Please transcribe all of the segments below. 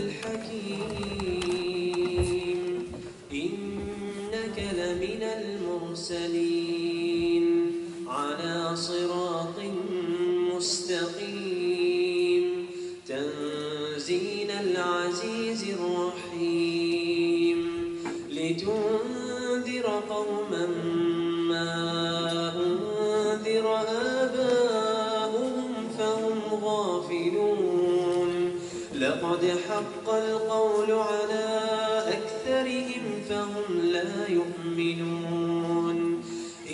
الحكيم. إنك لمن المرسلين على صراط مستقيم. تنزيل العزيز الرحيم. لتنذر قوما ما أنذر آباؤهم فهم غافلون. لقد حق القول على أكثرهم فهم لا يؤمنون.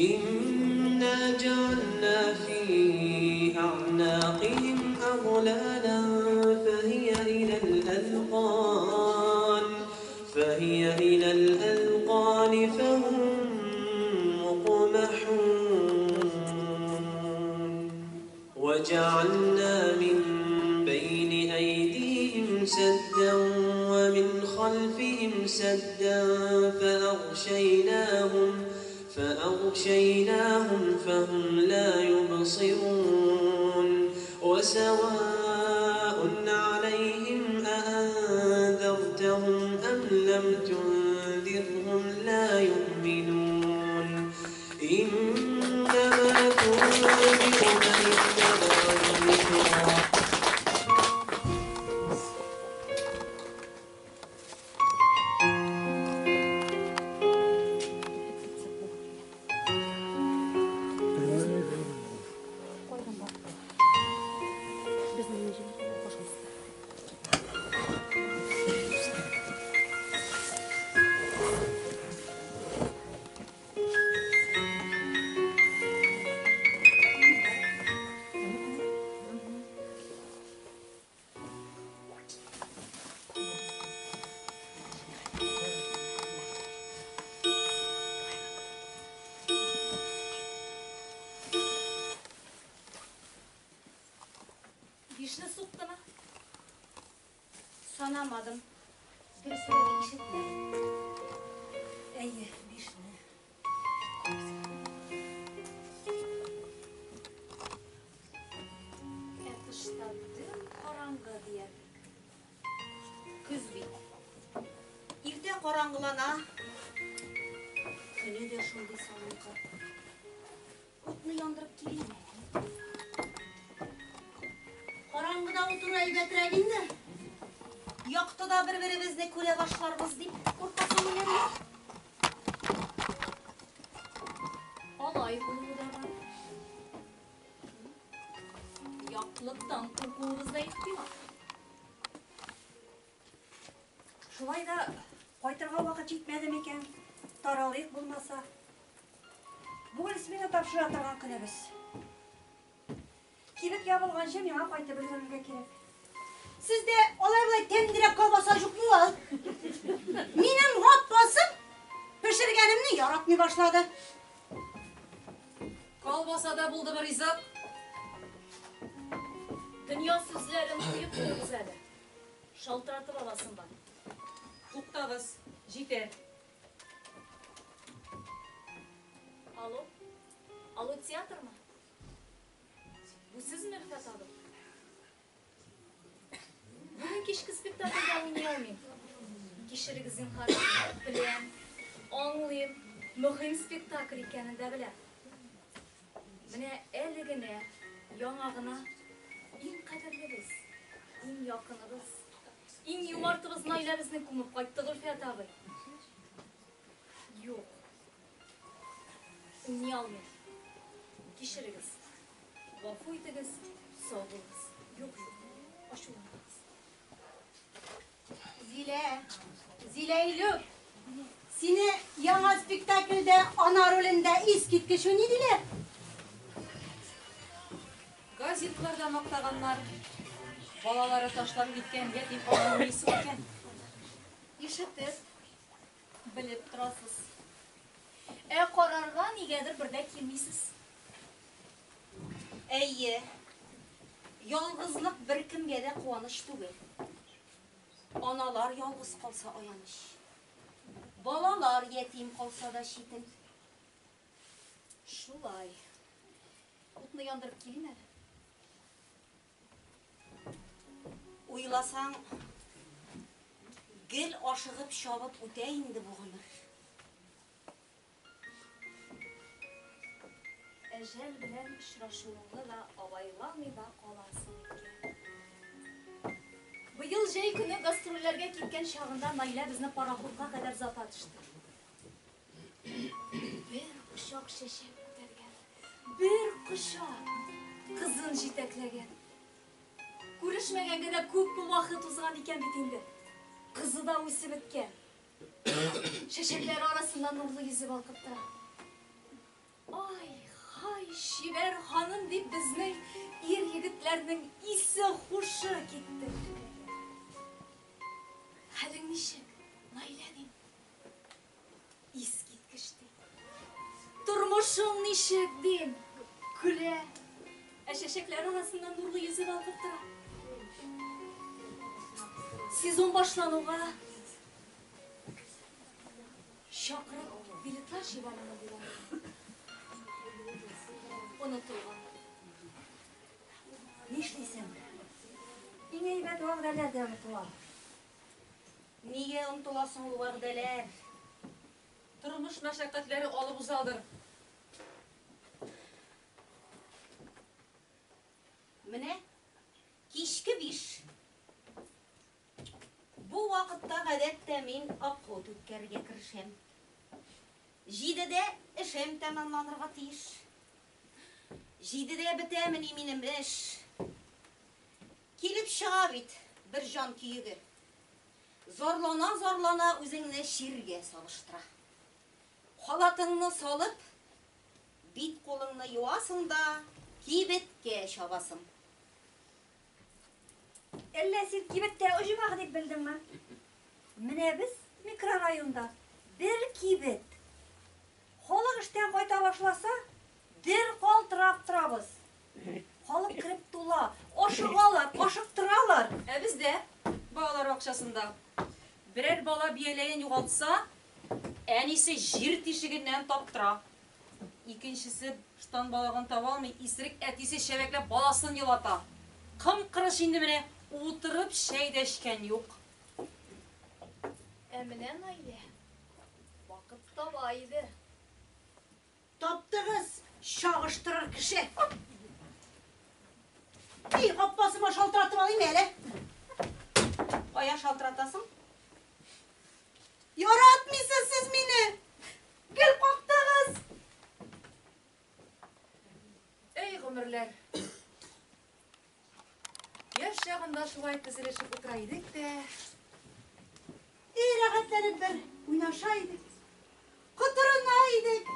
إنا جعلنا في أعناقهم أغلالا فهي إلى الأذقان فهم مقمحون. وجعلنا من بين أيديهم سدا ومن خلفهم سدا فأغشيناهم فهم لا يبصرون. وسواء عليهم أأنذرتهم أم لم تنذرهم لا يؤمنون. إنما تنذر من اتبع الذكرى. Бишне суктымы? Санамадым. Дөресрәге ишетмәдем. Әйе, бишне. Ә тышта дөм караңгы диярлек. Көз бит. Иртә караңгылана. Көне дә шундый салынкы. Утны яндырып килим әле. Караңгыда утыру әйбәтрәк инде. Яктыда бер-беребезне күрә башларбыз дип куркасыңмы әллә? Алай булуы да бар. Яктылыктан куркуыбыз да ихтимал. Шулай да кайтырга вакыт җитмәде микән? Таралыйк булмаса. Бүген смена тапшыра торган көнебез. Кибет ябылганчы миңа кайтып өлгерергә кирәк. Сездә алай-болай тәмлерәк колбаса юкмы ул? Минем Габбасым пешергәнемне яратмый башлады. Колбаса да булдымы ризык? Дөнья сүзләрен куеп торыгыз әле. Шалтыратып аласым бар. Туктагыз, җитә. Алло? Алло, театрмы? Бу сезме, Рифат абый? Бүген кичке спектакльдә уйный алмыйм. Кичерегез, зинһар, беләм, аңлыйм, мөһим спектакль икәнен дә беләм. Менә әле генә, яңа гына иң кадерлебез, иң якыныбыз, иң юмартыбыз Наиләбезне күмеп кайтты Гөлфият абый. Юк. Уйный алмыйм. Кичерегез. Гафу итегез, сау булыгыз. Юк, юк, ачуланмагыз. Зилә, Зилә Илүк, сине яңа спектакльдә ана ролендә искиткеч уйный диләр. Газетларда мактаганнар. Балалары ташлап киткән ятим ана уйныйсы икән. Ишетеп, белеп торасыз. Ә карарга нигәдер бер дә килмисез. Әйе, ялгызлык беркемгә дә куаныч түгел. Аналар ялгыз калса аяныч. Балалар ятим калса да читен. Шулай. Утны яндырып килим әле. Уйласаң, Гел ашыгып чабып үтә инде бу гомер. Әҗәл белән очрашуыңны да абайламый да каласың икән. Быел җәй көне гастрольләргә киткән чагында Наилә безне пароходка кадәр озата төште. Бер кочак чәчәк күтәргән, бер кочак кызын җитәкләгән. Күрешмәгәнгә дә күпме вакыт узган икән бит инде. Кызы да үсеп беткән. Чәчәкләре арасында нурлы йөзе балкып тора. Ай, хай, чибәр ханым дип безнең ир егетләрнең исе хушы китте. Хәлең ничек, Наилә дим. Искиткеч ди. Тормышың ничек дим. Көлә. Ә чәчәкләр арасыннан нурлы йөзе балкып тора. Сезон башлануга чакырып билетлар җибәрәме диләр. Онытылган. Нишлисең? Иң әйбәт вәгъдәләр дә онытыла. Нигә онытыла соң ул вәгъдәләр? Тормыш мәшәкатьләре алып узадыр. Менә кичке 5. Бу вакытта гадәттә мин обход үткәрергә керешәм. 7-дә эшем тәмамланырга тиеш. 7-дә бетәмени минем эш. Килеп чыга бит бер җан көеге. Зарлана-зарлана үзеңне чиргә сабыштыра. Халатыңны салып, бит кулыңны юасың да кибеткә чабасың. Әллә син кибеттә оҗмах дип белдеңме? Менә без микрорайонда бер кибет. Халык эштән кайта башласа, дер калтырап торабыз. Халык кереп тула, ашыгалар, ашыктыралар. Ә бездә балалар бакчасында берәр бала бияләен югалтса, әнисе җир тишегеннән таптыра. Икенчесе штан балагын таба алмый, исерек әтисе чәбәкләп баласын елата. Кым-кырыш инде менә, утырып чәй дә эчкән юк. Ә менә Наилә вакыт таба иде. Таптыгыз чагыштырыр кеше. И, аппасыма шалтыратып алыйм әле. Кая шалтыратасың? Яратмыйсыз сез мине. Гел кактыгыз. Эй, гомерләр. Яшь чагында шулай тезелешеп утыра идек тә. Эй, рәхәтләнеп бер уйнаша идек. Котырына идек.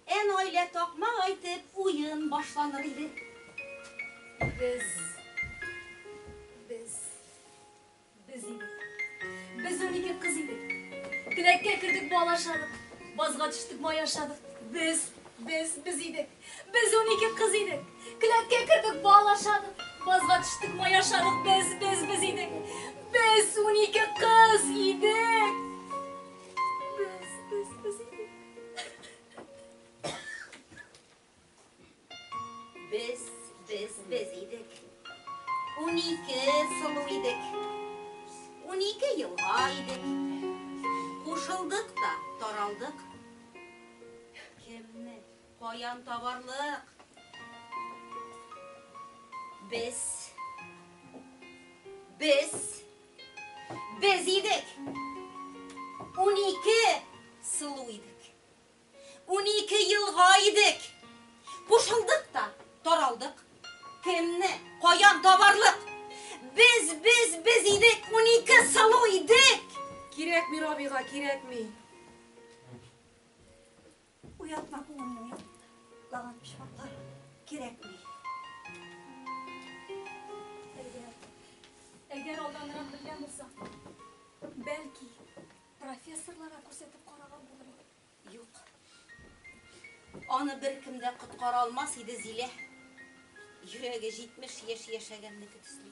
Ә Наилә такмак әйтеп уен башланыр иде. Без, без, без идек. Без 12 кыз идек. Келәткә кердек, бал ашадык. Базга төштек, май ашадык. Без, без, без идек. Без 12 кыз идек. Келәткә кердек, бал ашадык. Базга төштек, май ашадык. Без, без, без идек. Без 12 кыз идек. Без, без, без идек. Без, без, без идек. 12 сылу идек. 12 елга идек. Кушылдык та таралдык. Кемне, каян табарлык? Без, без, без идек. 12 сылу идек. 12 елга идек. Кушылдык та таралдык. Кемне, каян табарлык? Без, без, без идек, 12 сылу идек. Кирәкми, Рабига, кирәкми. Уятма күңелнең ятлаган почмаклары. Кирәкми. Әгәр, әгәр алданрак белгән булсам, бәлки профессорларга күрсәтеп караган булыр идем. Юк. Аны беркем дә коткара алмас иде Зилә. Йөрәге 70 яшь яшәгәннеке төсле.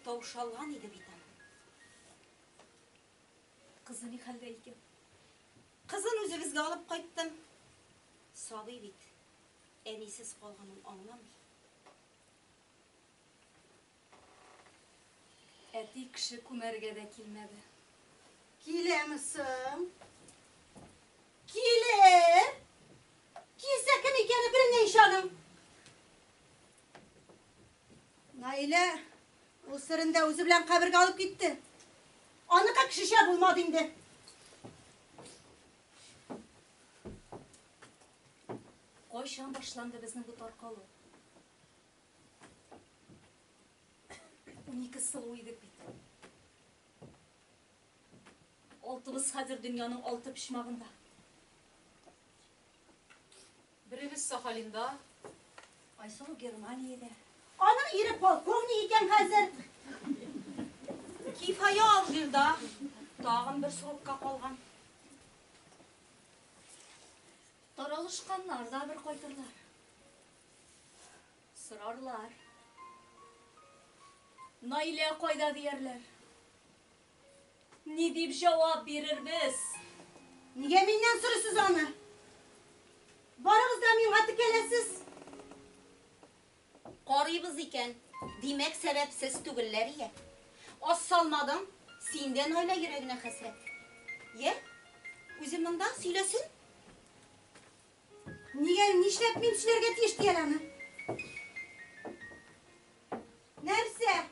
Таушалган иде бит аның. Кызы ни хәлдә икән? Кызын үзебезгә алып кайттым. Сабый бит. Әнисез калганын аңламый. Әти Әти кеше күмәргә дә килмәде. Киләме соң? Килер! Килсә кем икәне беленә ич аның. Наилә ул серен дә үзе белән кабергә алып китте. Аныкы кешечә булмады инде. Кайчан башланды безнең бу таркалу? 12 сылу идек бит. Алтыбыз хәзер дөньяның алты почмагында. Беребез Сахалинда, Айсылу Германиядә. Аның ире полковник икән хәзер. Кифая Алжирда тагын бер срокка калган. Таралышканнар да бер кайтырлар. Сорарлар. Наилә кайда диярләр. Ни дип җавап бирербез? Нигә миннән сорыйсыз аны? Барыгыз да миңа текәләсез. Карыйбыз икән, димәк, сәбәпсез түгелләр ия. Аз салмадың, син дә Наилә йөрәгенә хәсрәт. Йә, үзе монда сөйләсен. Нигә, нишләп мин сөйләргә тиеш дияр аны? Нәрсә?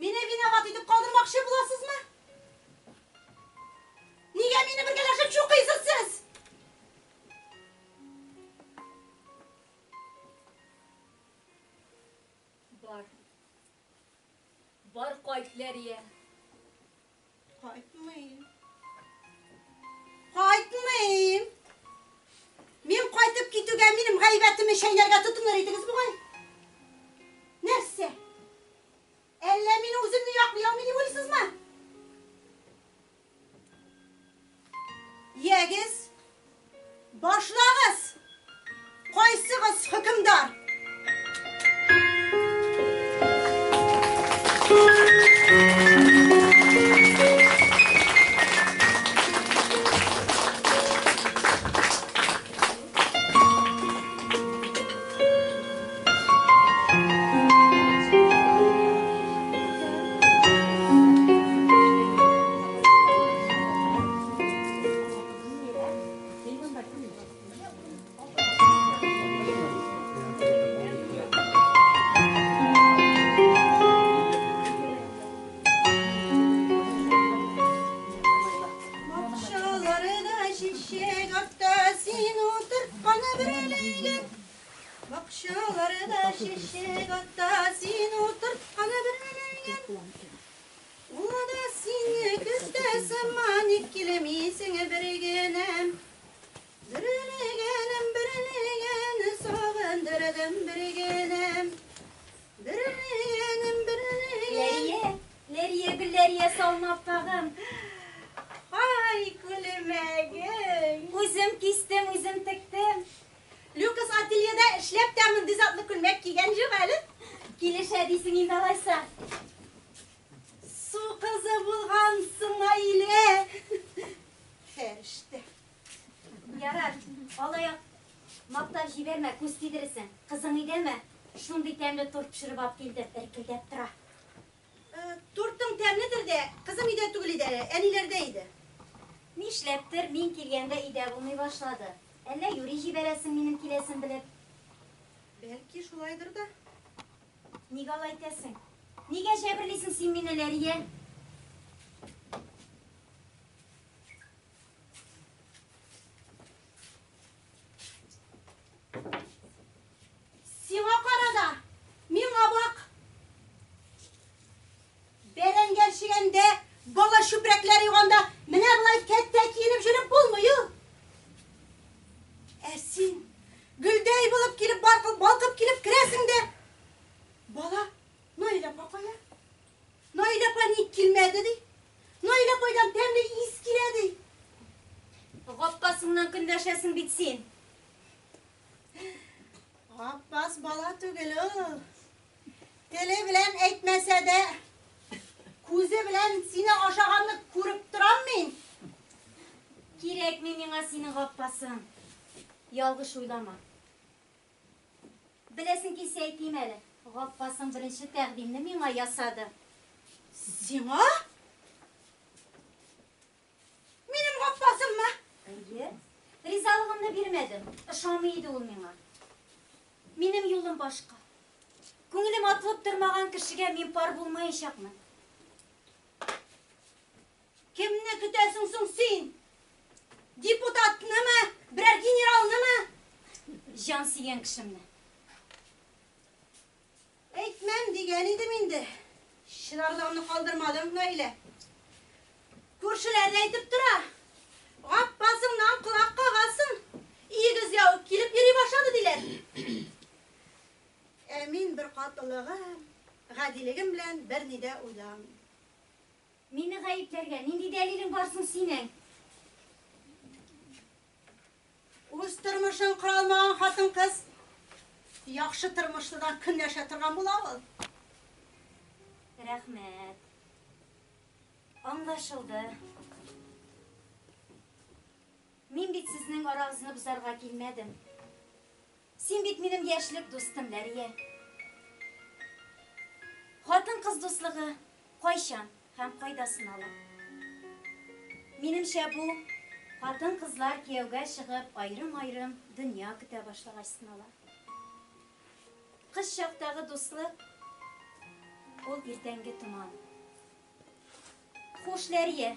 Мине виноват итеп калдырмакчы буласызмы? Нигә мине бергәләшеп чукыйсыз сез? Бар. Бар кайт, Ләрия. Кайтмыйм. Кайтмыйм. Мин кайтып китүгә минем гайбәтемне чәйнәргә тотыныр идегез бугай. Нәрсә? Әллә мин үземне яклый алмыйм дип уйлыйсызмы? Ягез, башлагыз. Кайсыгыз хөкемдар? Бакчаларда чәчәк атта син утырткан берлеген. Бакчаларда чәчәк атта син утырткан берлеген. Ул да сине көтә сыман, ник килмисең бер генәм. Берлегенем, берлеген, сагындырдым бер генәм. Берлегенем, берлеген. Ләрия, Ләрия, Гөлләрия салма аппагым. Ай, күлмәгең. Үзем кистем, үзем тектем. Люкас ательеда эшләп тә мондый затлы күлмәк кигән юк әле. Килешә дисең инде алайса. Су кызы булгансың, Наилә. Фәрештә. Ярар, алай мактап җибәрмә, күз тидересең. Кызың өйдәме? Шундый тәмле торт пешереп алып килде, эркелдәп тора. Тортың тәмледер дә, кызым өйдә түгел иде әле, әниләрдә иде. Нишләптер мин килгәндә өйдә булмый башлады. Әллә юри җибәрәсең минем киләсен белеп? Бәлки шулайдыр да. Нигә алай итәсең? Нигә җәберлисең син мине, Ләрия? Сиңа кара да, миңа бак. Бәрәңге әрчегәндә, бала чүпрәкләре юганда менә болай кәттә киенеп йөреп булмый ул. Ә син гөлдәй булып килеп баркыл, балкып килеп керәсең дә. Бала, Наилә апа кая? Наилә апа ник килмәде ди? Наилә апайдан тәмле ис килә ди. Гаппасыңнан көнләшәсең бит син. Гаппас бала түгел ул. Теле белән әйтмәсә дә, күзе белән сине ашаганны күреп торам мин. Кирәкми миңа синең Гаппасың. Ялгыш уйлама. Беләсең килсә әйтим әле. Гаппасың беренче тәкъдимне миңа ясады. Сиңа? Минем Гаппасыммы? Әйе. Ризалыгымны бирмәдем. Ошамый иде ул миңа. Минем юлым башка. Күңелем атылып тормаган кешегә мин пар булмаячакмын. Кемне көтәсең соң син? Депутатнымы? Берәр генералнымы? Җан сөйгән кешемне. Әйтмәм дигән идем инде. Чыдарлыгымны калдырмадым, Наилә. Күршеләр дә әйтеп тора. Гаппасыңнан колак кагасың. Өегезгә үк килеп йөри башлады диләр. Ә мин беркатлылыгым, гадилегем белән берни дә уйламыйм. Мине гаепләргә нинди дәлилең бар соң синең? Үз тормышын кора алмаган хатын-кыз яхшы тормышлыдан көнләшә торган була ул. Рәхмәт. Аңлашылды. Мин бит сезнең арагызны бозарга килмәдем. Син бит минем яшьлек дустым, Ләрия. Хатын-кыз дуслыгы кайчан һәм кайда сынала? Минемчә, бу хатын-кызлар кияүгә чыгып, аерым-аерым дөнья көтә башлагач сынала. Кыз чактагы дуслык ул иртәнге томан. Хуш, Ләрия.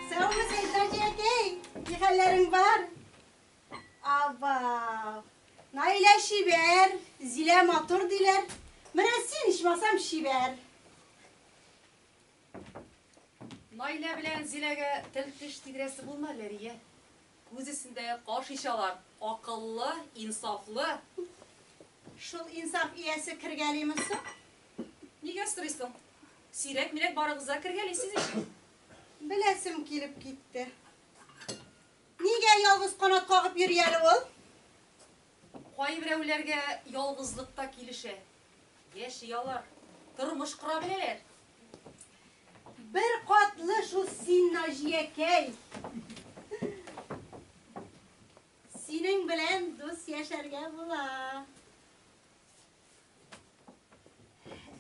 Саумысың, Наҗиякәй? Ни хәлләрең бар? Абау. Наилә чибәр, Зилә матур диләр. Менә син ичмасам чибәр. Наилә белән Зиләгә тел-теш тидерәсе булма, Ләрия. Күз өстендә каш ич алар. Акыллы, инсафлы. Шул инсаф иясе кергәлиме соң? Нигә сорыйсың? Сирәк-мирәк барыгыз да кергәлисез ич. Беләсем килеп китте. Нигә ялгыз канат кагып йөри әле ул? Кайберәүләргә ялгызлык та килешә. Яши алар, тормыш кора беләләр. Бер катлы шул син, Наҗиякәй. Синең белән дус яшәргә була.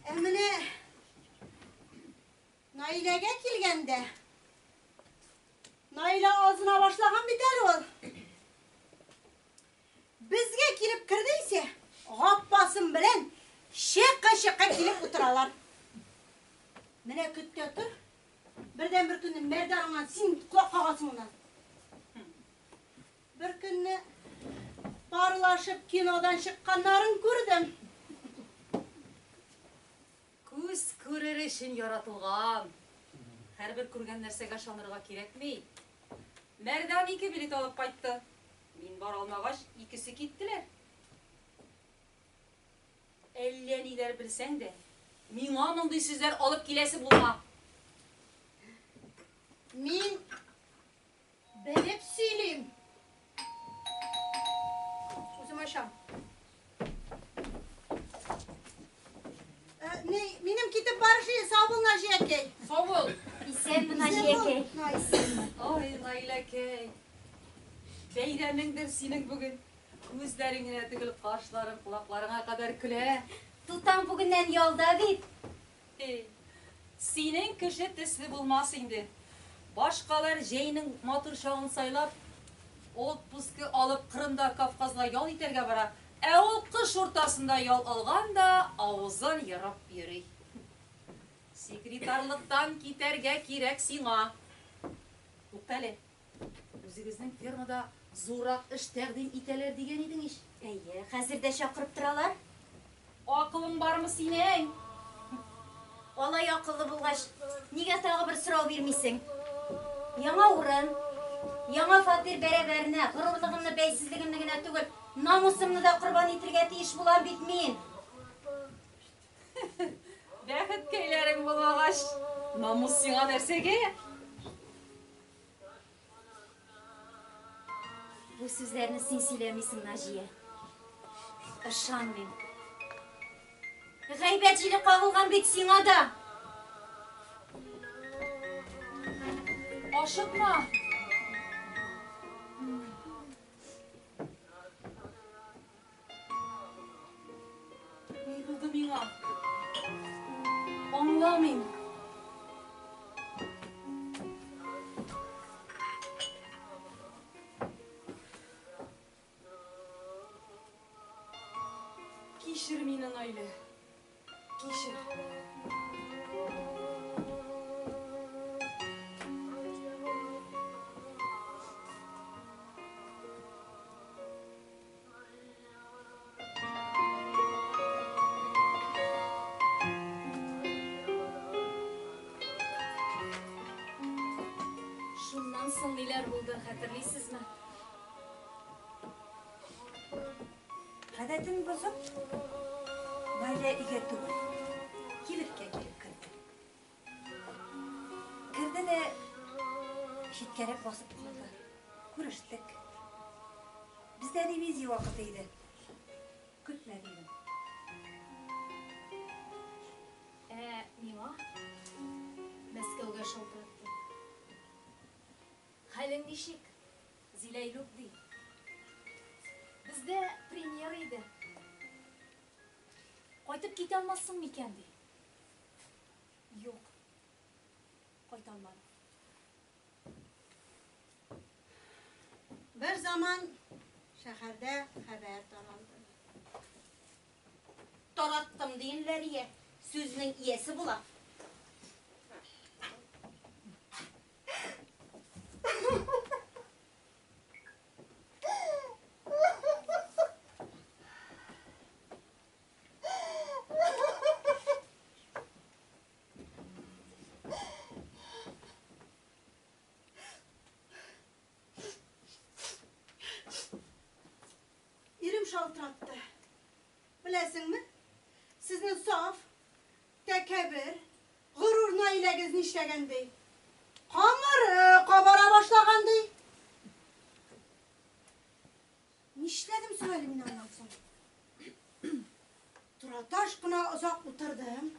Ә менә Наиләгә килгәндә, Наилә азына башлаган бит әле ул. Безгә килеп керде исә, Гаппасым белән чыка-чыка килеп утыралар. Менә көт тә тор. Бердән-бер көнне Мәрданыңнан син колак кагасың моннан. Бер көнне парлашып кинодан чыкканнарын күрдем. Күз күрер өчен яратылган. Һәрбер күргән нәрсәгә ышанырга кирәкми. Мәрдан ике билет алып кайтты. Мин бара алмагач, икесе киттеләр. Әллә ниләр белсәң дә, миңа мондый сүзләр алып киләсе булма. Мин белеп сөйлим. Үзем ачам. Э, ни, минем китеп барышы, сау бул, Наҗиякәй. Сау бул. Исәнме, Наҗиякәй. Ай, Наиләкәй. Бәйрәмеңдер синең бүген. Күзләрең генә түгел, кашларың, колакларыңа кадәр көлә. Тутаң бүгеннән ялда бит. Эй, синең кеше төсле булмас инде. Башкалар җәйнең матур чагын сайлап, отпускы алып Кырымда Кавказга ял итәргә бара, ә ул кыш уртасында ял алган да авызын ерып йөри. Секретарлыктан китәргә кирәк сиңа. Туктале. Үзегезнең фермада зуррак эш тәкъдим итәләр дигән идең ич. Әйе, хәзер дә чакырып торалар. Акылың бармы синең? Алай акыллы булгач, нигә тагы бер сорау бирмисең? Яңа урын, яңа фатир бәрабәренә горурлыгымны, бәйсезлегемне генә түгел, намусымны да корбан итергә тиеш булам бит мин. Бәхеткәйләрең булмагач, намус сиңа нәрсәгә? Бу сүзләрне син сөйләмисең, Наҗия. Ышанмыйм. Гайбәт җиле кагылган бит сиңа да. Ашыкма. Ни булды миңа? Аңламыйм. Кичер мине, Наилә. Кичер. Шуннан соң ниләр булды, хәтерлисезме? Гадәтен бозып, Наилә өйгә түгел, кибеткә килеп керде. Керде дә читкәрәк басып калды. Күрештек. Бездә ревизия вакыты иде. Көтмә дидем. Ә миңа Мәскәүгә шалтыратты. Хәлең ничек? Зиләйлүк ди. Бездә премьера иде. Кайтып китә алмассың микән ди. Юк. Кайта алмадым. Бер заман шәһәрдә хәбәр таралды. Тараттым диенләр ия, сүзнең иясе була. Ирем шалтыратты. Беләсеңме? Сезнең саф, тәкәббер, горур Наиләгез нишләгән ди? Камыры кабара башлаган ди. Нишләдем соң әле мин аннан соң? Тораташ кына озак утырдым.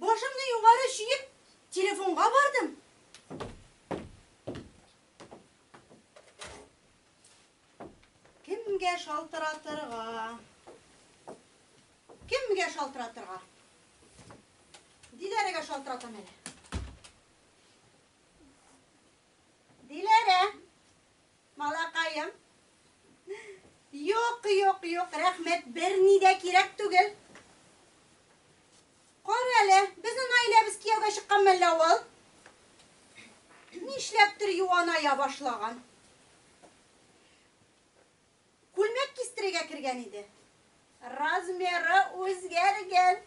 Башымны югары чөеп, телефонга бардым. Кемгә шалтыратырга? Кемгә шалтыратырга? Диләрәгә шалтыратам әле. Диләрә, малакаем. Юк, юк, юк, рәхмәт, берни дә кирәк түгел. Кара әле, безнең Наиләбез кияүгә чыккан мәллә ул? Нишләптер юаная башлаган. Күлмәк кистерергә кергән иде. Размеры үзгәргән.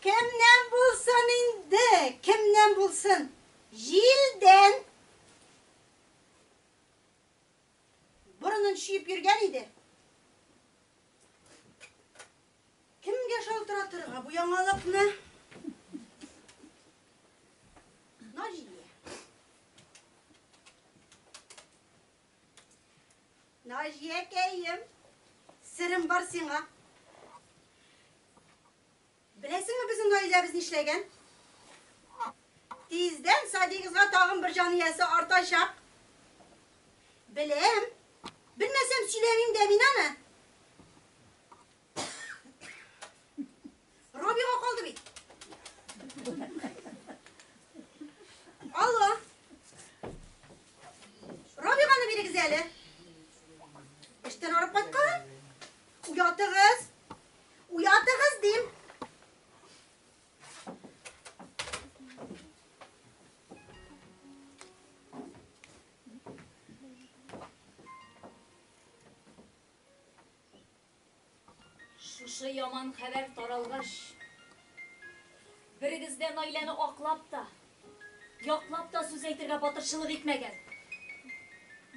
Кемнән булсын инде? Кемнән булсын? Җилдән. Борынын чөеп йөргән иде. Кемгә шалтыратырга бу яңалыкны? Наҗия. Наҗиякәем, серем бар сиңа. Беләсеңме безнең гаиләбез нишләгән? Тиздән садигызга тагын бер җан иясе артачак. Беләм. Белмәсәм сөйләмим дә мин аны. Рабига калды бит. Алло. Рабиганы бирегез әле. Эштән арып кайткан. Уятыгыз. Уятыгыз дим. Шушы яман хәбәр таралгач, берегез дә Наиләне аклап та, яклап та сүз әйтергә батырчылык итмәгән.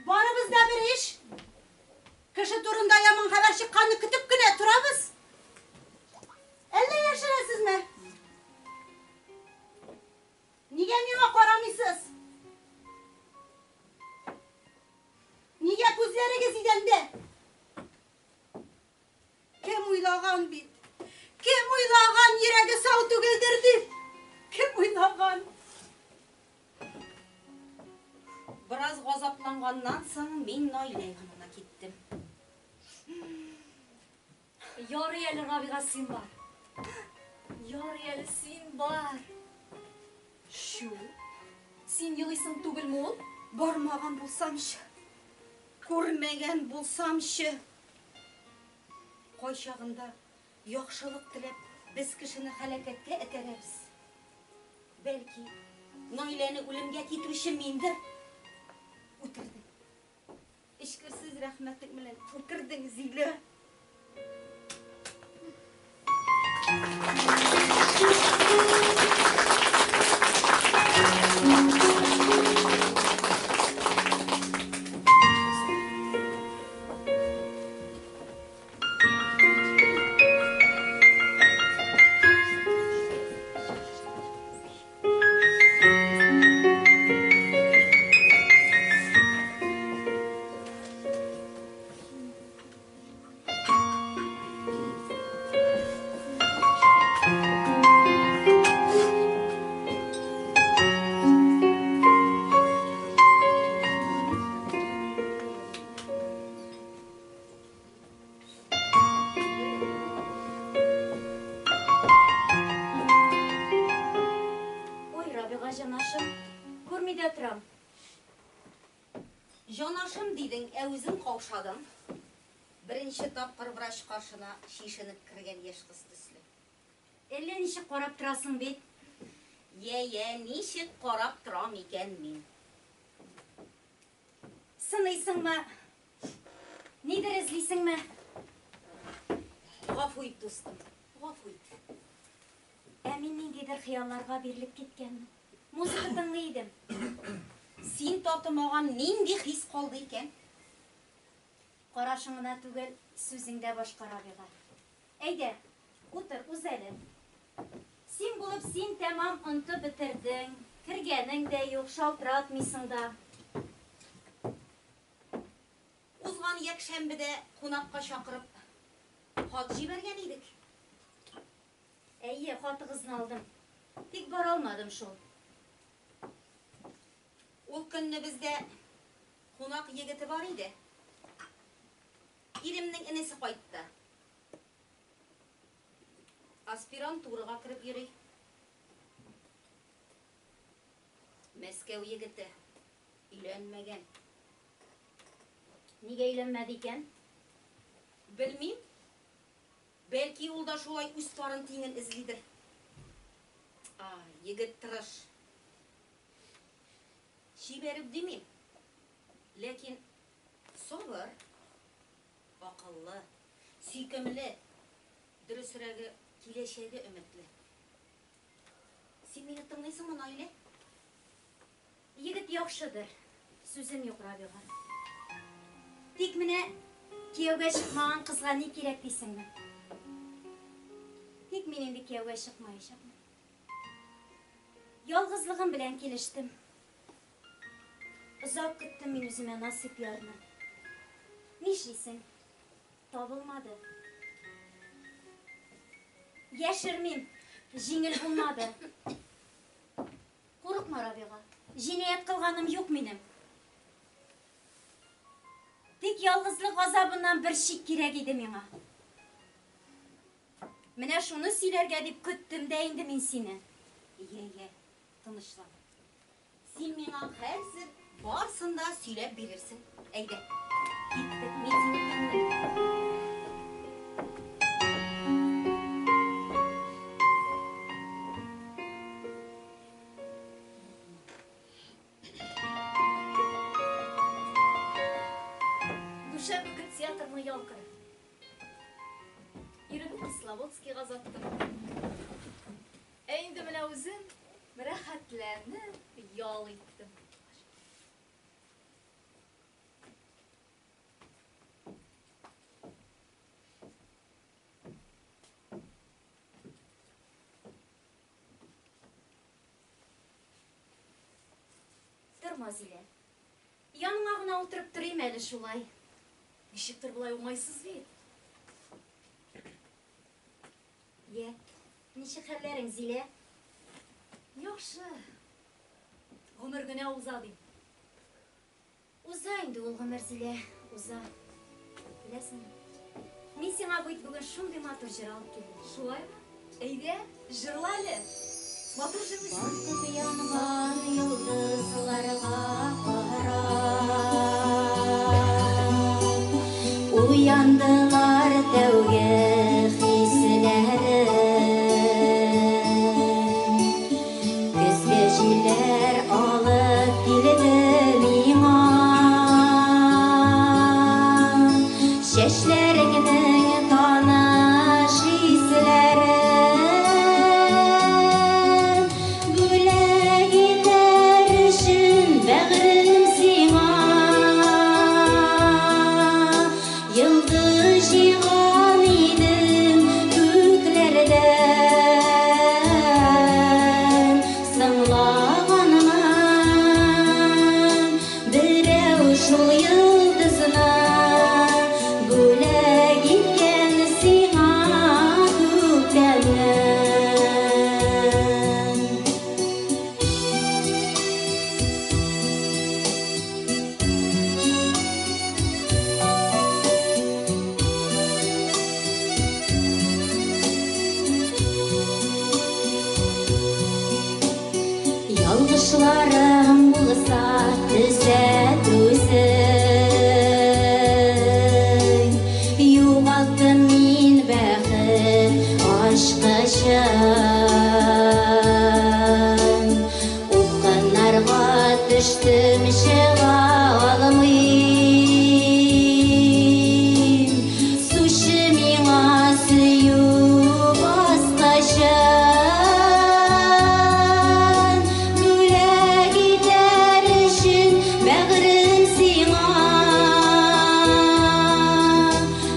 Барыбыз да бер иш. Кеше турында яман хәбәр чыкканны көтеп кенә торабыз. Әллә яшерәсезме? Нигә миңа карамыйсыз? Нигә күзләрегез идәндә? Кем уйлаган бит? Кем уйлаган йөрәге сау түгелдер дип? Кем уйлаган? Бераз газапланганнан соң мин Наилә янына киттем. Ярый әле, Рабига, син бар. Ярый әле син бар. Чү. Син елыйсың түгелме ул? Бармаган булсамчы. Күрмәгән булсамчы. Кайчагында яхшылык теләп без кешене һәлакәткә этәрәбез. Бәлки, Наиләне үлемгә китерүче миндер. Үтердең. Эчкерсез рәхмәтлек белән үтердең, Зилә. Ой, Рабига җанашым, күрми дә торам. Җанашым дидең, ә үзең каушадың. Беренче тапкыр врач каршына чишенеп кергән яшь кыз төсле. Әллә ничек карап торасың бит. Йә, йә, ничек карап торам икән мин? Сыныйсыңмы? Нидер эзлисеңме? Гафу ит, дустым, гафу ит. Ә мин ниндидер хыялларга бирелеп киткәнмен. Музыка тыңлый идем. Син татымаган нинди хис калды икән? Карашың гына түгел, сүзең дә башка, Рабига. Әйдә, утыр, уз әле. Син булып син тәмам онытып бетердең. Кергәнең дә юк, шалтыратмыйсың да. Узган якшәмбедә кунакка чакырып хат җибәргән идек. Әйе, хатыгызны алдым. Тик бара алмадым шул. Ул көнне бездә кунак егете бар иде. Иремнең энесе кайтты. Аспирантурага кереп йөри. Мәскәү егете. Өйләнмәгән. Нигә өйләнмәде икән? Белмим. Бәлки ул да шулай үз парын тиңен эзлидер. А, егет тырыш. Чибәр үк димим. Ләкин сабыр, акыллы, сөйкемле, дөресрәге, киләчәге өметле. Син мине тыңлыйсыңмы, Наилә? Егет яхшыдыр. Сүзем юк, Рабига. Тик менә кияүгә чыкмаган кызга ни кирәк дисеңме? Тик мин инде кияүгә чыкмаячакмын. Ялгызлыгым белән килештем. Озак көттем мин үземә насыйп ярны. Нишлисең? Табылмады. Яшермим, җиңел булмады. Курыкма, Рабига. Җинаять кылганым юк минем. Тик ялгызлык газабыннан бер чик кирәк иде миңа. Менә шуны сөйләргә дип көттем дә инде мин сине. Йә, йә, тынычлан. Син миңа хәзер барсын да сөйләп бирерсең. Әйдә, киттек, мин сине тыңлыйм. Дүшәмбе көн театрның ял көне. Ирем Кисловодскига озаттым. Ә инде менә үзем рәхәтләнеп ял иттем. Торма, Зилә. Яныңа гына утырып торыйм әле шулай. Ничектер болай уңайсыз бит. Йә, ничек хәлләрең, Зилә? Яхшы. Гомер генә уза дим. Уза инде ул гомер, Зилә, уза. Беләсеңме? Мин сиңа бит бүген шундый матур җыр алып килдем. Шулаймы? Әйдә, җырла әле. Матур җырлыйсың. Балкып янган йолдызларга карап, уяндылар тәүге хисләрем. Көзге җилләр алып килде миңа чәчләреңнең таныш исләрен. Бүләк итәр өчен бәгърем сиңа йолдыз җыйган идем күкләрдән. Соңлаганмын берәү шул йолдызны бүләк иткән сиңа күктән. Ялгышларым булса төзәт үзең. Югалттым мин бәхет ачкычын. Упкыннарга төштем, чыга алмыйм. Сучы миңа сөю баскычын. Бүләк итәр өчен бәгърем сиңа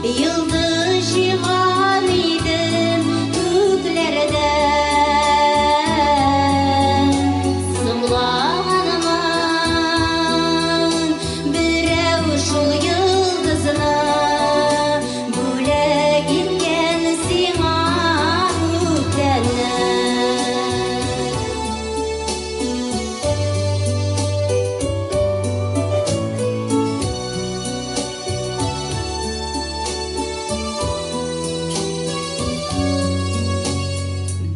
йолдыз җыйган идем күкләрдән. Соңлаганмын берәү шул йолдызны бүләк иткән сиңа күктән.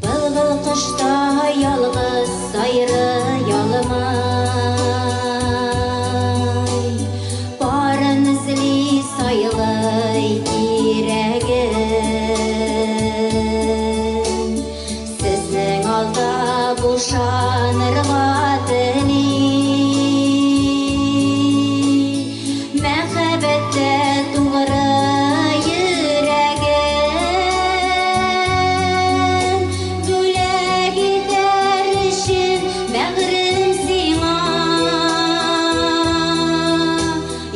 Былбыл кошта ялгыз сайрый алмый, парын эзли сайлый кирәген. Сезнең алда бушанырга тели. Мәхәббәттә тугры йөрәгем. Бүләк итәр өчен бәгърем сиңа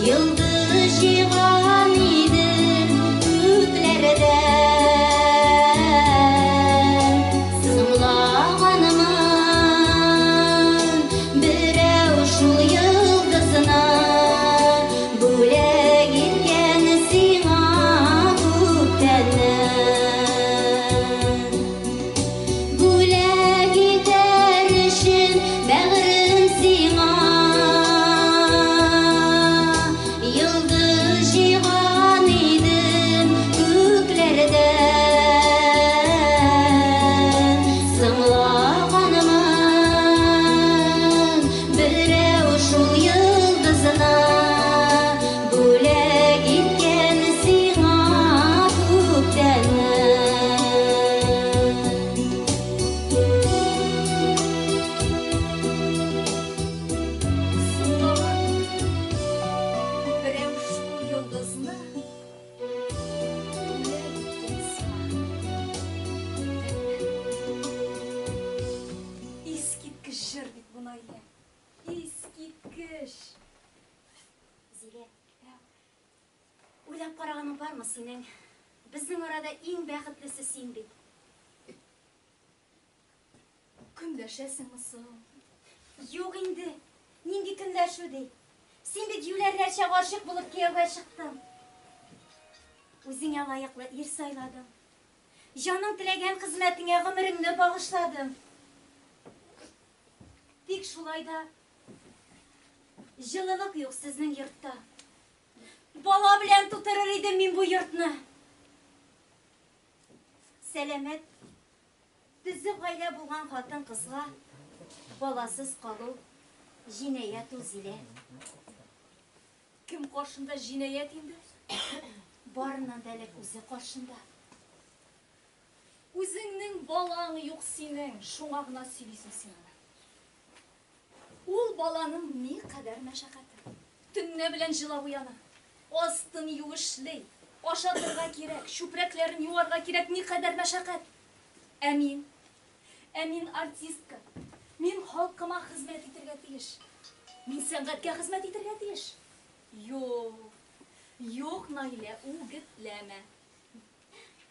йолдыз җыйган идем күкләрдән. Соңлаганмын бармы синең? Безнең арада иң бәхетлесе син бит. Көнләшәсеңме соң? Юк инде. Нинди көнләшү ди? Син бит юләрләрчә гашыйк булып кияүгә чыктың. Үзеңә лаеклы ир сайладың. Җаның теләгән хезмәтеңә гомереңне багышладың. Тик шулай да җылылык юк сезнең йортта. Бала белән тутырыр идем мин бу йортны. Сәламәт, төзек гаилә булган хатын-кызга баласыз калу җинаять ул, Зилә. Кем каршында җинаять инде? Барыннан да элек үзе каршында. Үзеңнең балаң юк синең, шуңа гына сөйлисең син аны. Ул баланың никадәр мәшәкате. Төнлә белән җылап уяна. Астын юешли, ашатырга кирәк, чүпрәкләрен юарга кирәк, никадәр мәшәкать. Ә мин? Ә мин артистка. Мин халкыма хезмәт итәргә тиеш. Мин сәнгатькә хезмәт итәргә тиеш. Юк, юк, Наилә, үгетләмә.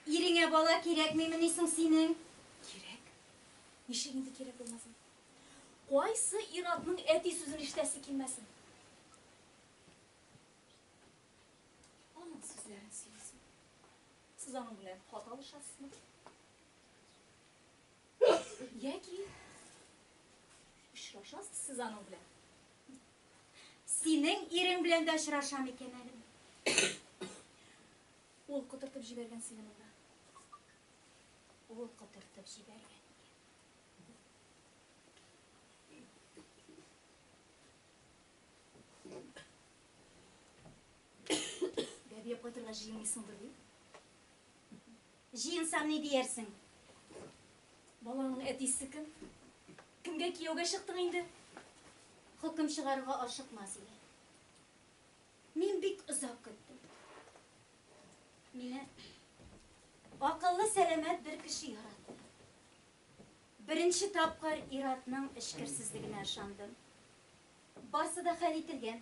Иреңә бала кирәкмимени соң синең? Кирәк. Ничек инде кирәк булмасын? Кайсы ир-атның әти сүзен ишетәсе килмәсен? Аның сүзләрен сөйлисең. Сез аның белән хат алышасызмы? Яки очрашасыз сез аның белән? Синең ирең белән дә очрашам икән әле. Ул котыртып җибәргән сине монда. Ул котыртып җибәргән икән. Бәби алып кайтырга җыенмыйсыңдыр бит? Җыенсам ни диярсең? Балаңның әтисе кем? Кемгә кияүгә чыктың инде? Хөкем чыгарырга ашыкма, Зилә. Мин бик озак көттем. Мине акыллы, сәламәт бер кеше яратты. Беренче тапкыр ир-атның эчкерсезлегенә ышандым. Барсы да хәл ителгән.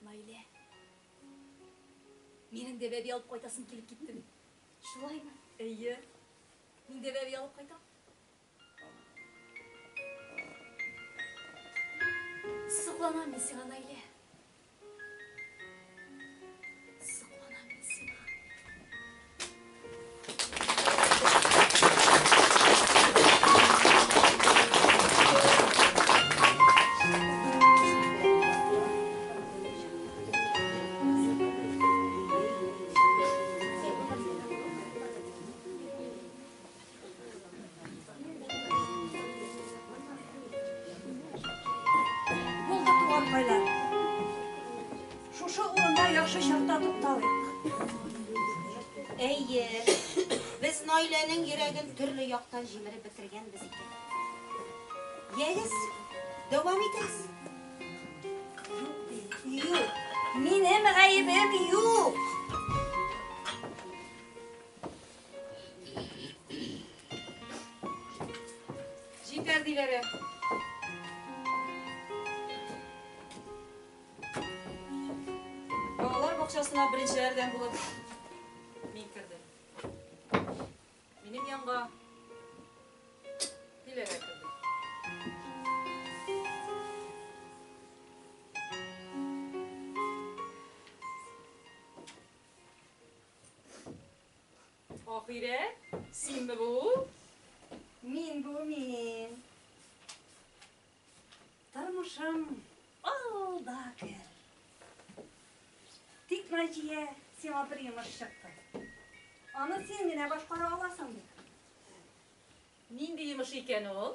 Наилә, минем дә бәби алып кайтасым килеп китте бит. Шулаймы? Әйе. Мин дә бәби алып кайтам. Сокланам мин сиңа, Наилә. Сокланам мин сиңа. Булды, туганкайлар. Шушы урында яхшы чакта тукталыйк. Әйе, без Наиләнең йөрәген төрле яктан җимереп бетергәнбез икән. Ягез, дәвам итегез. Юк, дим, юк. Минем гаебем юк. Җитәр, Диләрә. Балалар бакчасына беренчеләрдән булып мин кердем. Минем янга Диләрә керде. Ахирәт, синме бу? Мин бу, мин. Тормышым ал да кер. Тик, Наҗия, сиңа бер йомыш чыкты. Аны син генә башкара аласың бит. Нинди йомыш икән ул?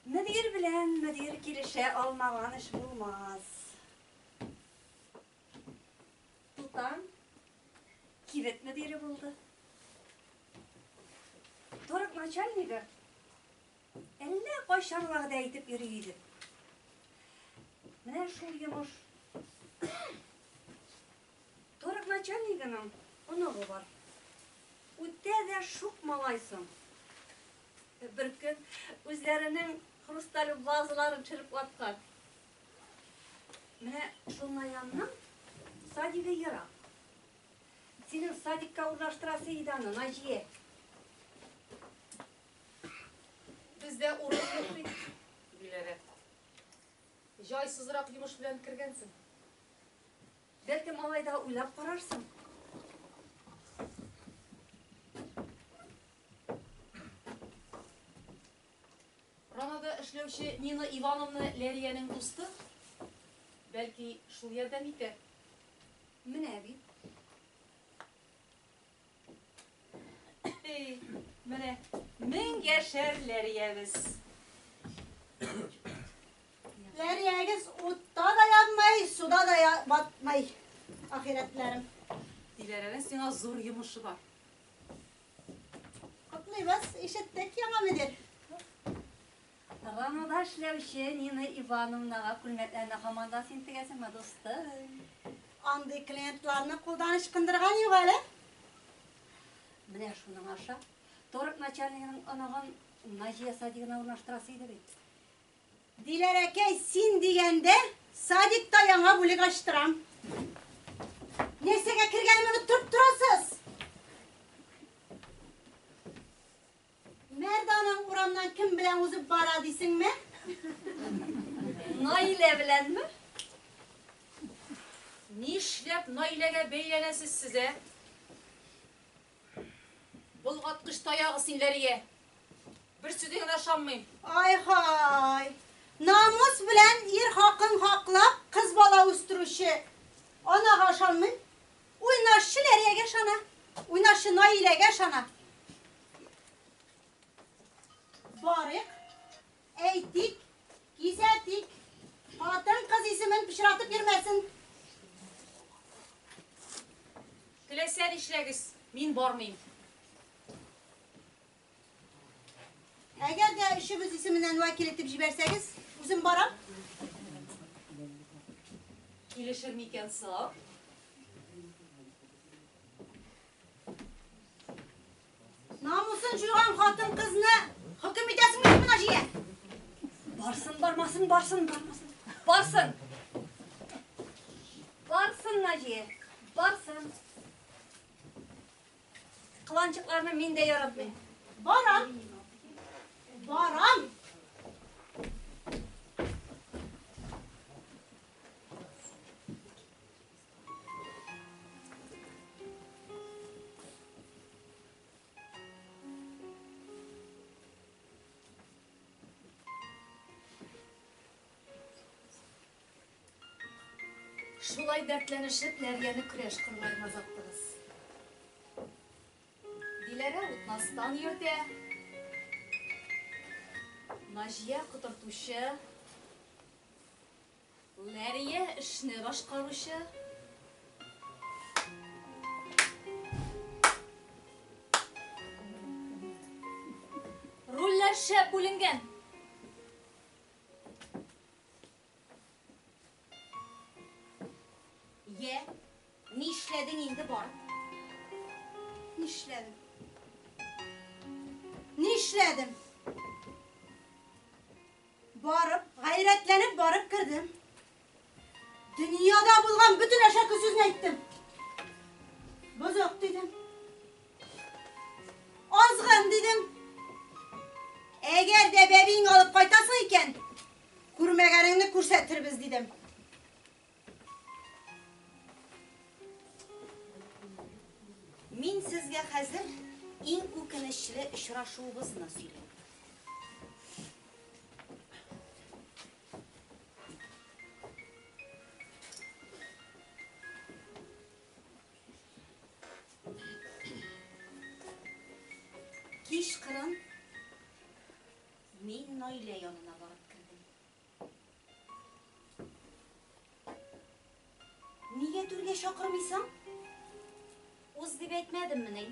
Мөдир белән мөдир килешә алмаган эш булмас. Тутам кибет мөдире булды. Торг начальнигы әллә кайчан вәгъдә итеп йөри иде. Менә шул йомыш. Торг начальнигының оныгы бар. Үтә дә шук малай соң. Беркөн үзләренең Хрусталь вазаларын төшереп ваткан. Менә шул Наянның садигы ерак. Синең садикка урнаштырасы иде аны, Наҗия. Бездә урын юк бит, Диләрә. Җайсызрак йомыш белән кергәнсең. Бәлкем алай да уйлап карарсың. Ранада эшләүче Нина Ивановна Ләриянең дусты. Бәлки, шул ярдәм итәр. Менә бит. Эй, менә мең яшәр Ләриябез. Ләриягез утта да янмай, суда да батмай. Ахирәтләрем. Диләрәнең сиңа зур йомышы бар. Котлыйбыз, ишеттек яңа мөдир. Ранада эшләүче Нина Ивановнага күлмәкләрне һаман да син тегәсеңме, дустым? Андый клиентларны кулдан ычкындырган юк әле. Менә шуның аша торг начальнигының оныгын Наҗия садигына урнаштырасы иде бит. Диләрәкәй, син дигәндә садикта яңа бүлек ачтырам. Нәрсәгә кергәнемне оныттырып торасыз? Мәрданың урамнан кем белән узып бара дисеңме? Наилә беләнме? Нишләп Наиләгә бәйләнәсез сез, ә? Болгаткыч таягы син, Ләрия. Бер сүзеңә дә ышанмыйм. Ай-һай! Намус белән ир хакын хаклап, кыз бала үстерүче анага ышанмыйм. Уйнашчы Ләриягә ышана. Уйнашчы Наиләгә ышана. Барыйк, әйтик, кисәтик. Хатын-кыз исемен пычратып йөрмәсен. Теләсә нишләгез, мин бармыйм. Әгәр дә өчебез исеменнән вәкил итеп җибәрсәгез, үзем барам. Килешер микән соң? Намусын җуйган хатын-кызны хөкем итәсеңме, Наҗия? Барсын, бармасын, барсын, бармасын. Барсын. Барсын, Наҗия. Барсын. Кыланчыкларны мин дә яратмыйм. Барам. Барам. Шулай дәртләнешеп, Ләрияне көрәш кырларына озаттыгыз. Диләрә утнастан йөртә. Наҗия котыртучы. Ләрия эшне башкаручы. Рольләр шәп бүленгән. Йә, нишләдең инде барып? Нишләдем? Нишләдем? Барып, гайрәтләнеп барып кердем. Дөньяда булган бөтен әшәке сүзне әйттем. Бозык дидем. Азгын дидем. Әгәр дә бәбиң алып кайтасың икән, күрмәгәнеңне күрсәтербез дидем. Мин сезгә хәзер иң үкенечле очрашуыбызны сөйлим. Кичкырын мин Наилә янына барып кердем. Нигә түргә чакырмыйсың? Уз дип әйтмәдеммени?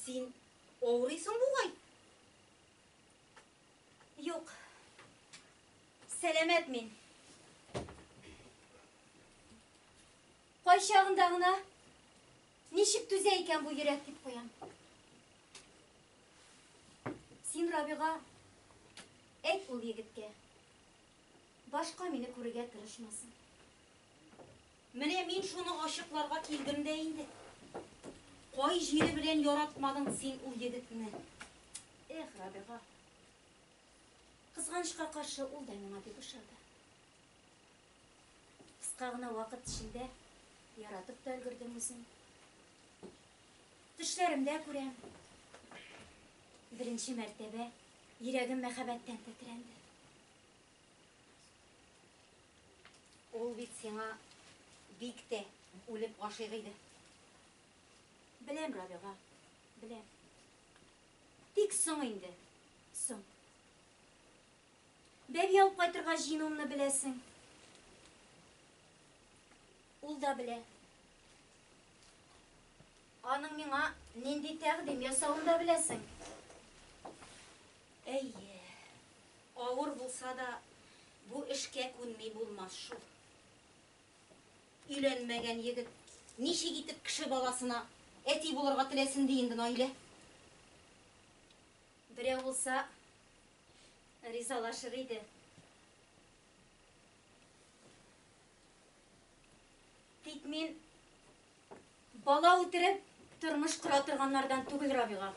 Син авырыйсың бугай? Юк. Сәламәт мин. Кайчагында гына ничек түзә икән бу йөрәк дип куям. Син, Рабига, әйт ул егеткә. Башка мине күрергә тырышмасын. Менә мин шуны ачыкларга килдем дә инде. Кай җире белән яратмадың син ул егетне? Эх, Рабига. Кызганычка каршы, ул да миңа бик ошады. Кыска гына вакыт эчендә яратып та өлгердем үзен. Төшләремдә күрәм. Беренче мәртәбә йөрәгем мәхәббәттән тетрәнде. Ул бит сиңа бик тә үлеп гашыйк иде. Беләм, Рабига, беләм. Тик соң инде, соң. Бәби алып кайтырга җыенуымны беләсең. Ул да белә. Аның миңа нинди тәкъдим ясавын да беләсең. Әйе, авыр булса да, бу эшкә күнми булмас шул. Өйләнмәгән егет ничек итеп кеше баласына әти булырга теләсен ди инде, Наилә? Берәү булса, ризалашыр иде. Тик мин бала үтереп тормыш кора торганнардан түгел, Рабига.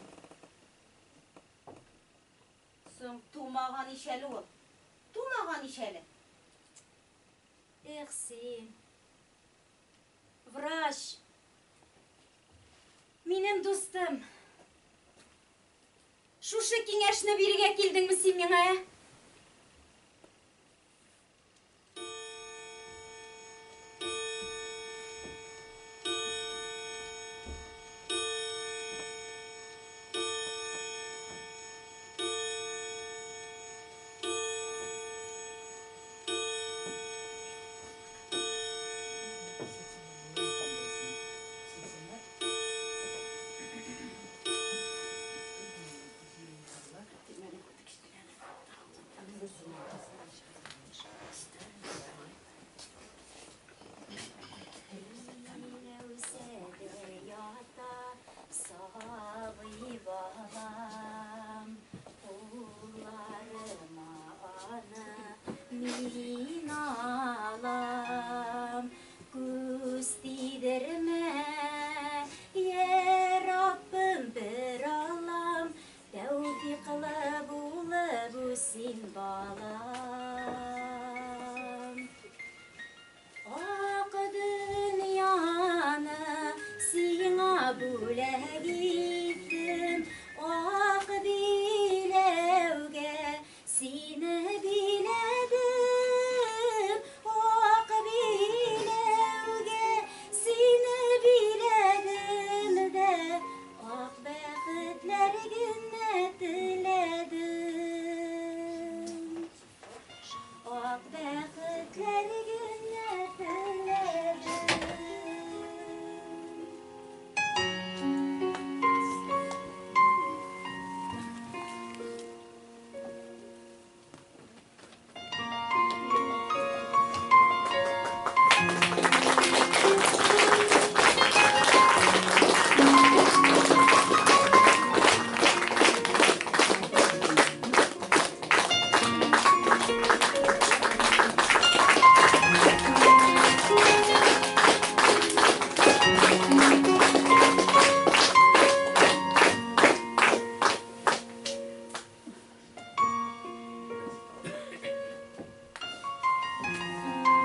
Соң тумаган ич әле ул. Тумаган ич әле. Эх син. Врач. Минем дустым. Шушы киңәшне бирергә килдеңме син миңа, ә? Сабый балам, кулларыма аны мин алам. Күз тидермә, йә Раббым, бер Аллам, тәүфикълы булып үссен балам. Ак дөньяны сиңа бүләк иттем, ак биләүгә сине биләдем, ак биләүгә сине биләдем дә, ак бәхетләр генә теләдем. Ак бәхетләр генә теләдем.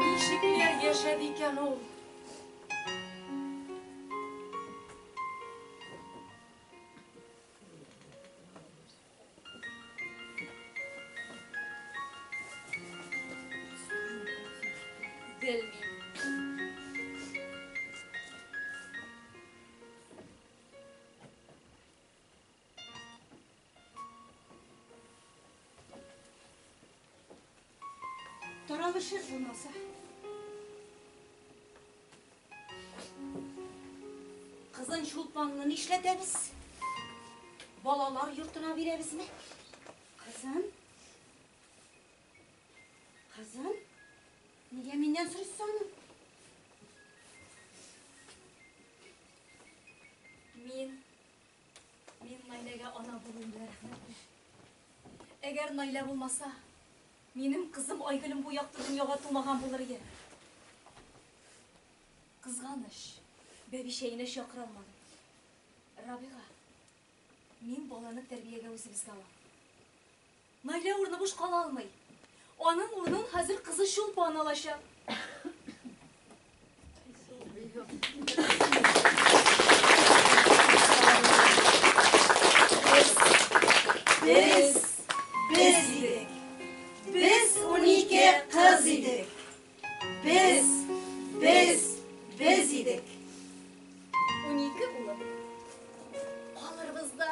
Ничекләр яшәде икән ул? Белмим. Таралышыйк булмаса. Кызын Чулпанны нишләтәбез? Балалар йортына бирәбезме? Кызын? Кызын? Нигә миннән сорыйсыз аны? Мин, мин Наиләгә ана булуым белән рәхмәтле. Әгәр Наилә булмаса, минем кызым Айгөлем бу якты дөньяга тумаган булыр иде. Кызганыч, бәби чәенә чакыра алмадым. Рабига, мин баланы тәрбиягә үзебезгә алам. Наилә урыны буш кала алмый. Аның урынын хәзер кызы Чулпан алачак. Без, без идек. Без 12 кыз идек. Без, без, без идек. 12 булып калырбыз да.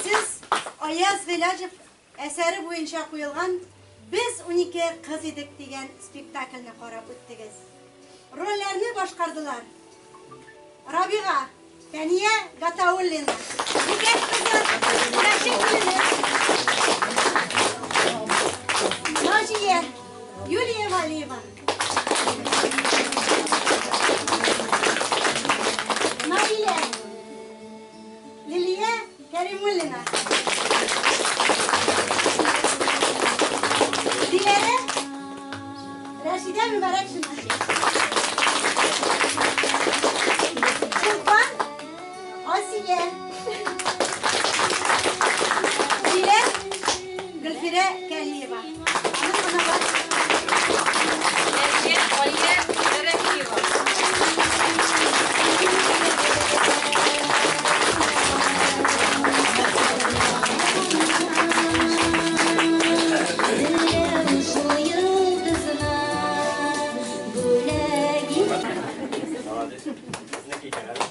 Сез Аяз Гыйләҗев әсәре буенча куелган Без 12 кыз идек дигән спектакльне карап үттегез. Рольләрне башкардылар. Рабига, Фәния Гатауллина, Бикәш кызы, Рәшит килене. Наҗия, Юлия Валиева. Наилә, Лилия Кәримуллина. Диләрә, Рәшидә Мөбарәкшина. Чулпан, Асия. Диләр, Гөлфирә Кәлиева. Аның оныгы. Нәҗия Алия Шәрәфиева. Молодец. Безнеке икән әле.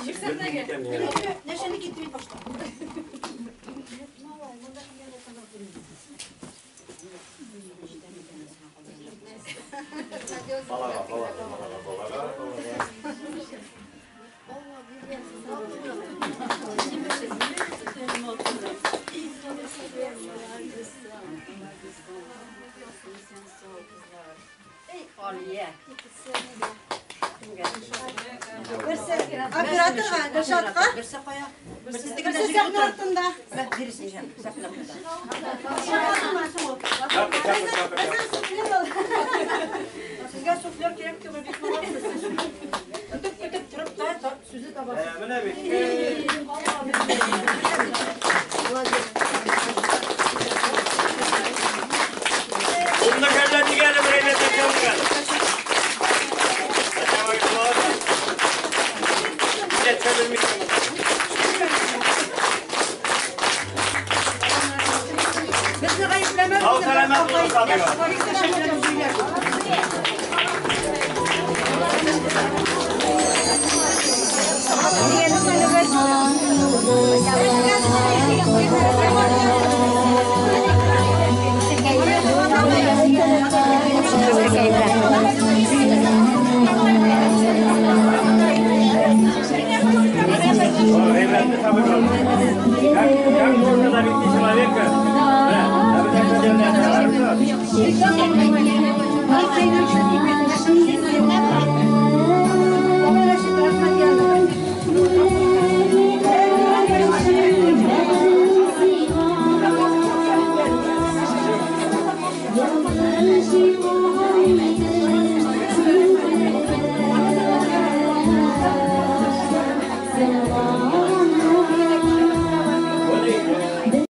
Җиксәтнәгә. Нәрсәне китте бит башта. Балага, балага, балага, балага, балага. Берсе операторга, Гөлшатка. Берсе кая? Берсе сәхнә артында. Сәхнә артында. Чапы, чапы, чапы, чапы. Сезгә суфлер кирәк түгел бит молодцы. Көтеп көтеп торып та сүзе табасыз. Менә бит. Бунда кәллә дигәне бер әйбәт әйтә. Безне гаепләмә. Сау сәламәт булыгыз, Рабига. Ребята, как можно довести человека? Да, Thank you.